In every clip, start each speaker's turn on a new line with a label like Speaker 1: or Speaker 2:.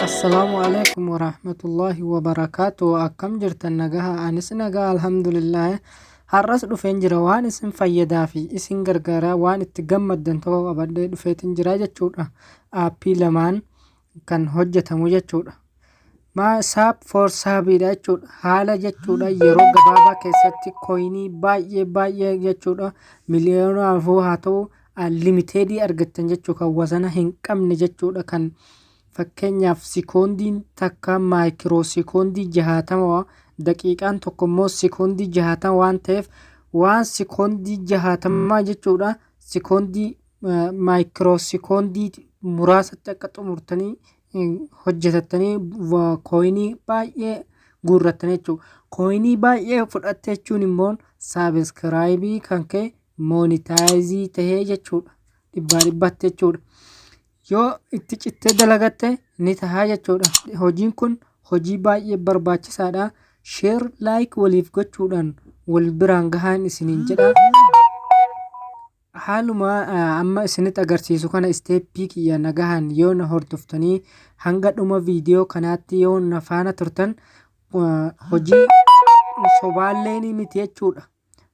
Speaker 1: Assalaamu alaikum warahmatullaahi wabarakaatu. Akkam jirtan? Nagaha? Anis nagaa, alhamdulillah. Har'as dhufeen jira, waan isin fayyadaa fi isin gargaaraa, waan itti gammaddan tokko qabadhee dhufeetin jira jechuudha. Aappii lamaan kan hojjetamu jechuudha. Maa sub for subiidha jechuudha. Haala jechuudha yeroo gabaabaa keessatti koyinii baay'ee baay'ee jechuudha. Miliyoona afur haa ta'u unlimited argattan jechuu, kan wasana hin qabne jechuudha. Kan fakkeenyaaf sikoondiin takka maayikiroo sikoondii 60, daqiiqaan tokko immoo sikoondii 60 waan ta'eef, waan sikoondii 60 jechuudha, sikoondii maayikiroo sikoondii muraasatti akka xumurtanii hojjetattanii kooyinii baay'ee guurrattan jechuudha. Kooyinii baay'ee fudhatte jechuun immoo subscribe kan ka'e monetize tahee jechuudha. Dhibbaa dhibbatti jechuudha. Yoo itti cittee dalagatte ni tahaa jechuudha. Hojiin kun hojii baay'ee barbaachisaadha. Share, like waliif gochuudhaan wal biraan gahaan isiniin jedha. Haaluma amma isinitti agarsiisu kana step kiyya nagahaan yoo na hordoftanii, hanga dhuma viidiyoo kanaatti yoo na faana turtan, hojii sobaallee ni miti jechuudha.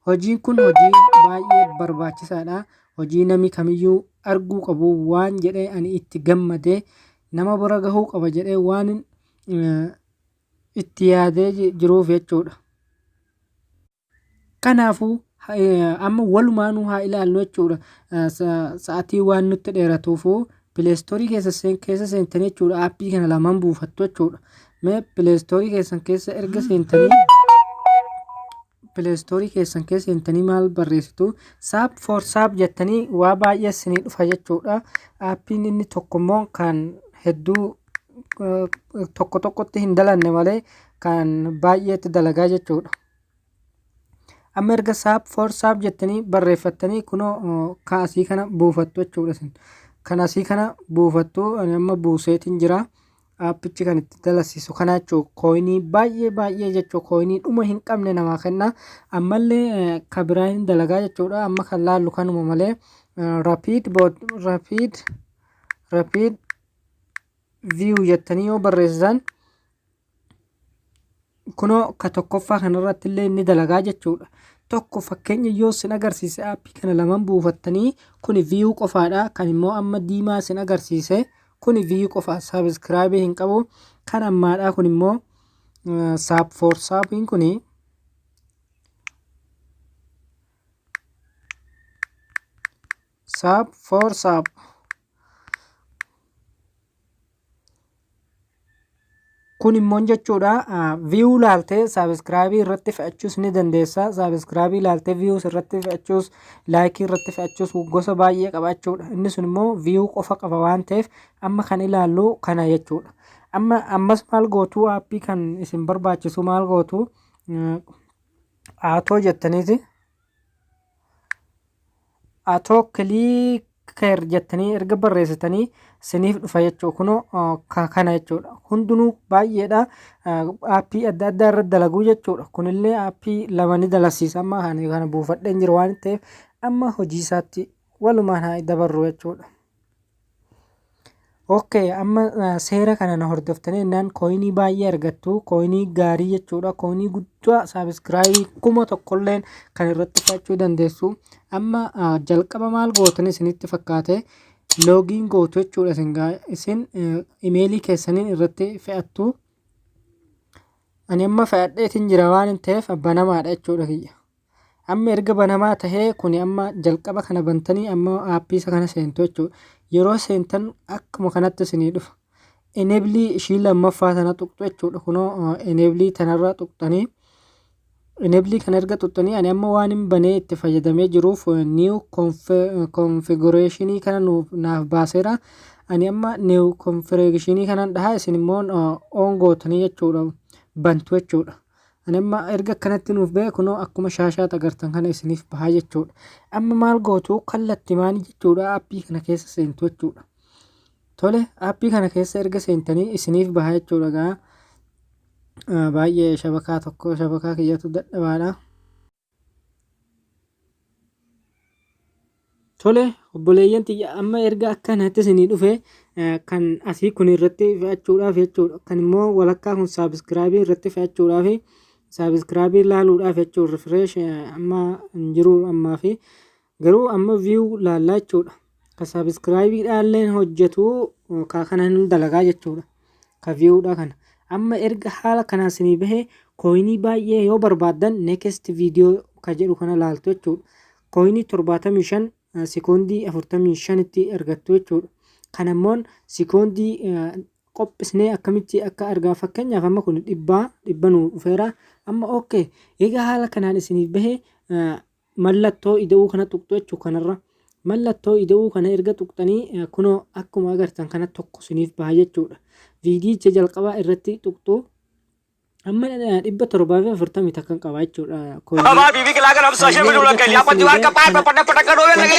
Speaker 1: Hojiin kun hojii baay'ee barbaachisaadha. Hojii namni kamiyyuu arguu qabu waan jedhee ani itti gammadee nama bira gahuu qaba jedhee waan itti yaadee jiruuf jechuudha. Kanaafuu amma walumaanuu haa ilaallu jechuudha. Sa'aatii waan nutti dheeratuufu Play Store keessa seentanii jechuudha, aappii kana lamaan buufattu jechuudha. Mee Play Store keessan keessa erga seentanii, Play Store keessan keessa seentanii maal barreessitu? Sub for sub jettanii waa baay'ee isinii dhufa jechuudha. Aappiin inni tokko immoo kan hedduu tokko tokkotti hin dalanne malee kan baay'eetti dalagaa jechuudha. Amma erga sub for sub jettanii barreeffattanii, kunoo kan asii kana buufattu jechuudha isin. Kan asii kana buufattu, ani amma buuseetiin jira. Aappichi kan itti dalasiisu kana jechuudha. Kooyinii baay'ee baay'ee jechuudha. Kooyinii dhuma hin qabne namaa kenna. Ammallee kan biraa hin dalagaa jechuudha. Amma kan laallu kanuma malee rapid bot, rapid view jettanii yoo barreessitan, kunoo ka tokkoffaa kanarratti illee ni dalagaa jechuudha. Tokko fakkeenya yoo sin agarsiise, aappii kana lamaan buufattanii, kuni view qofaadha. Kan immoo amma diimaa sin agarsiise kuni view qofa, subscribe hin qabu. Kan ammaadha kun immoo sub for subiin kuni sub for sub kun immoo jechuudha, view laaltee subscribe irratti fe'achuus ni dandeessa. Subscribe laaltee views irratti fe'achuus, like irratti fe'achuus gosa baay'ee qabaachuudha. Inni sun immoo view qofa qaba waan ta'eef amma kan ilaallu kana jechuudha. Amma ammas maal gootu? Aappii kan isin barbaachisu maal gootu? Auto jettaniiti, auto clicker jettanii erga barreessitanii siniif dhufa jechuudha. Kunoo kana jechuudha. Hundinuu baay'eedha. Aappii adda addaa irratti dalaguu jechuudha. Kunillee aappii lama ni dalasiisa. Amma kana buufadheen jira waan ta'eef amma hojii isaatti walumaan haa dabarru jechuudha. Okay, amma seera kana na hordoftanii jennaan kooyinii baay'ee argattu. Kooyinii gaarii jechuudha. Kooyinii guddaa subscribe 1000lleen kan irratti fe'achuu dandeessu. Amma jalqaba maal gootan isinitti fakkaate? Login gootu jechuudha. Isin imeelii keessaniin irratti fe'attu. Ani amma fe'adheetiin jira waan hin ta'eef banamaadha jechuudha kiyya. Amma erga banamaa tahee, kuni amma jalqaba kana bantanii amma aappii isa kana seentu jechuudha. Yeroo seentan akkuma kanatti isinii dhufa. Enable ishii lammaffaa tana tuqxu jechuudha. Kunoo enable tanarra tuqxanii, enable kana erga tuqxanii, ani amma waan hin banee itti fayyadamee jiruuf new configuration kana nuuf naaf baaseera. Ani amma new configuration kanan dhahaa, isin immoo on gootanii jechuudha, bantu jechuudha. Ani amma erga akkanatti nuuf ba'e, kunoo akkuma shaashaatti agartan kana isiniif bahaa jechuudha. Amma maal gootu? Kallattii maanii jechuudha, aappii kana keessa seentu jechuudha. Tole, aappii kana keessa erga seentanii isiniif bahaa jechuudha gaa. Baay'ee shabakaa tokko shabakaa kiyyatu dadhabaadha. Tole, obboleeyyan tiyya, amma erga akkanatti isinii dhufe, kan asii kun irratti fe'achuudhaaf jechuudha. Kan immoo walakkaa kun subscribe irratti fe'achuudhaaf, subscribe laaluudhaaf jechuudha. Refresh amma hin jiru ammaa fi garuu amma view laallaa jechuudha. Ka subscribe dhaalleen hojjetu ka kana hin dalagaa jechuudha. Ka viewdha kana. Amma erga haala kanaan isinii bahe, coinii baay'ee yoo barbaaddan next video ka jedhu kana laaltu jechuudha. Coinii 75 sekoondii 45tti argattu jechuudha. Kana immoo sekoondii qophisnee akkamitti akka argaa, fakkeenyaaf amma kun dhibbaa dhibba nu dhufeera. Amma okay, egaa haala kanaan isiniif bahe, mallattoo ida'uu kana tuqxu jechuu. Kanarra mallattoo ida'uu kana erga tuqxanii, kunoo akkuma agartan kana tokko isiniif baha jechuudha. Viidiyicha jalqabaa irratti tuqxu. Amma 741 qaba jechuudha.
Speaker 2: हमारी बीवी के लाकर हम social media कर लिया अपन दीवार का पार पर पटक पटक कर रोने लगे।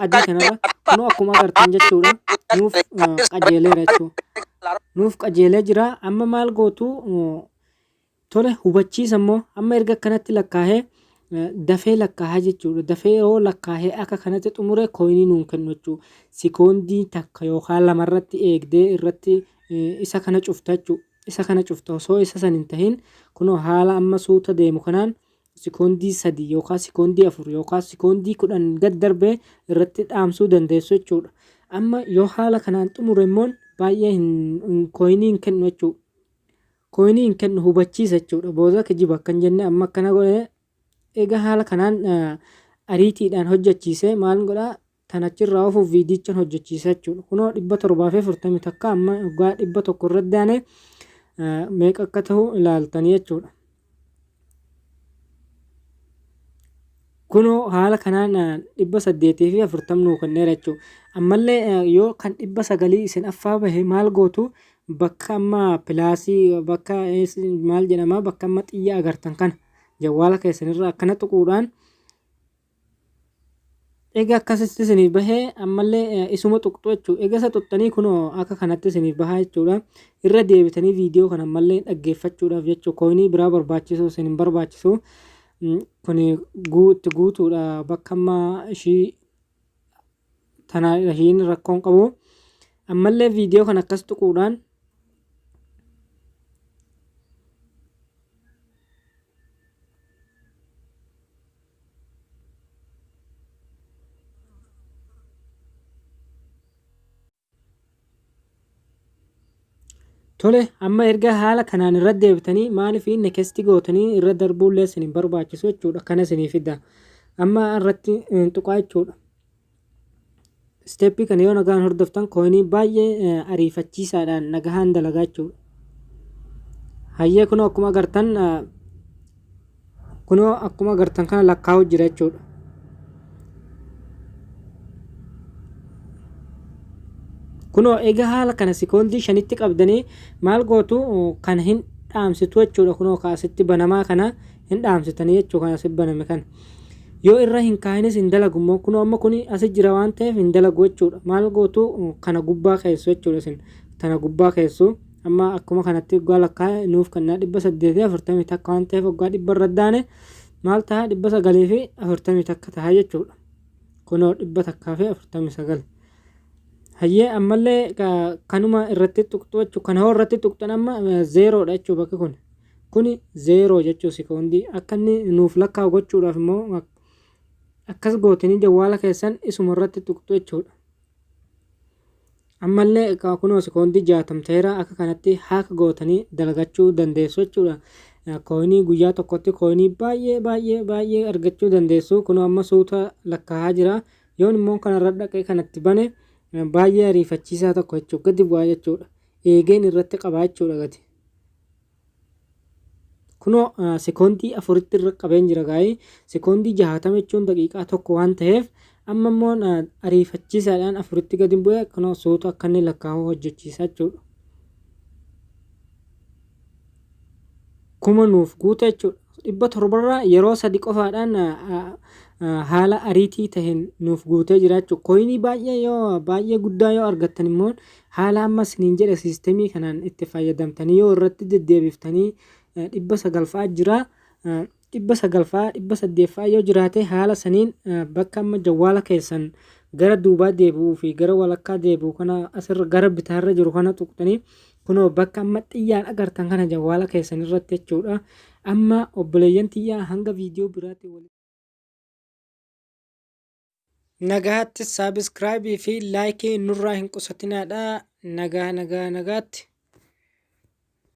Speaker 1: Adii kanarra kunoo akkuma agartan jechuudha, nuuf qajeeleera jechuudha. Nuuf qajeelee jira. Amma maal gootu? Tole, hubachiisa immoo amma erga akkanatti lakkaa'ee dafee lakkaa'aa jechuudha. Dafee yoo lakkaa'ee akka kanatti xumure, coinii nuun kennu jechuudha. Sikoondii 1 yookaan 2 irratti eegdee irratti isa kana cufta jechuudha. Isa kana cufta. Osoo isa san hin tahin, kunoo haala amma suuta deemu kanaan sikoondii 3 yookaan sikoondii 4 yookaan sikoondii 10 gad darbee irratti dhaamsuu dandeessu jechuudha. Amma yoo haala kanaan xumure immoo baay'ee hin coinii hin kennu jechuudha. Coinii hin kennu, hubachiisa jechuudha. Booda kijiba akkan jenne. Amma akkana godhee, egaa haala kanaan ariitiidhaan hojjechiisee maal godhaa? Tan achirraa ofuuf viidiyichaan hojjechiisa jechuudha. Kunoo 741. Amma waggaa 100 irratti aanee meeqa akka ta'u ilaaltanii jechuudha. Kunoo haala kanaan 840 nuu kenneera jechuudha. Ammallee yoo kan 900 isin affaa bahe maal gootu? Bakka amma plusii, bakka maal jedhama, bakka amma xiyya agartan kana jawwaala keessanirra akkana tuquudhaan, egaa akkasitti isiniif bahee, ammallee isuma tuqxu jechuudha. Egaa isa tuqxanii, kunoo akka kanatti isiniif bahaa jechuudha. Irra deebitanii viidiyoo kana ammallee dhaggeeffachuudhaaf jechuudha. Coinii biraa barbaachisu isin hin barbaachisu. Kuni itti guutuudha, bakka amma ishii tana ishiin rakkoon qabu. Ammallee viidiyoo kana akkas tuquudhaan, tole, amma erga haala kanaan irra deebitanii, maaliif next gootanii irra darbuullee isin hin barbaachisu jechuudha. Kana isinii fida. Amma irratti tuqaa jechuudha. Stepii kana yoo nagaan hordoftan, coinii baay'ee ariifachiisaadhaan nagahaan dalagaa jechuudha. Hayyee, kunoo akkuma agartan kana lakkaa'u jira jechuudha. Kunoo egaa haala kana sikoondii 5tti qabdanii maal gootu? Kana hin dhaamsitu jechuudha. Kunoo kaasitti banamaa kana hin dhaamsitanii jechuu, kana asitti baname kana. Yoo irra hin kaa'inis hin dalagu immoo. Kunoo amma kuni asi jira waan ta'eef hin dalagu jechuudha. Maal gootu? Kana gubbaa keessu jechuudha isin. Tana gubbaa keessu. Amma akkuma kanatti waggaa lakkaa'e nuuf kennaa. 841 waan ta'eef, waggaa 100 irra daane maal ta'a? 941 ta'a jechuudha. Kunoo 149. Hayyee, ammallee kanuma irratti tuqxu jechuudha. Kana hoo irratti tuqxan, amma zeeroodha jechuudha bakki kun. Kuni zeeroo jechuu sikoondii. Akka inni nuuf lakkaa'u gochuudhaaf immoo akkas gootanii jawwaala keessan isuma irratti tuqxu jechuudha. Ammallee kunoo sikoondii 60 ta'eera. Akka kanatti haaka gootanii dalagachuu dandeessu jechuudha. Coinii guyyaa tokkotti coinii baay'ee baay'ee baay'ee argachuu dandeessu. Kunoo amma suuta lakkaa'aa jira. Yoon immoo kanarra dhaqee kanatti bane, baay'ee ariifachiisaa tokko jechuudha. Gadi bu'aa jechuudha. Eegeen irratti qabaa jechuudha gadi. Kunoo sekoondii 4tti irra qabeen jira gaa'ee. Sekoondii 60 jechuun daqiiqaa 1 waan ta'eef, amma immoo ariifachiisaadhaan 4tti gadi bu'ee, kunoo suuta akka inni lakkaa'u hojjechiisa jechuudha. 1000 nuuf guuta jechuudha. 700rraa yeroo 3 qofaadhaan haala ariitii taheen nuuf guutee jira jechuudha. Coinii baay'ee yoo baay'ee guddaa yoo argattan immoo, haala amma isiniin jedhe systemii kanaan itti fayyadamtanii yoo irratti deddeebiftanii, 900 fa'aa jira. 900 fa'aa 800 fa'aa yoo jiraate, haala saniin bakka amma jawwaala keessan gara duubaa deebi'uu fi gara walakkaa deebi'u kana asirra gara bitaarra jiru kana tuqxanii, kunoo bakka amma xiyyaan agartan kana jawwaala keessan irratti jechuudha. Amma obboleeyyan tiyyaa, hanga viidiyoo biraatti walitti nagaatti, subscribe fi like nurraa hin qusatinaadha. Nagaa, nagaa, nagaatti.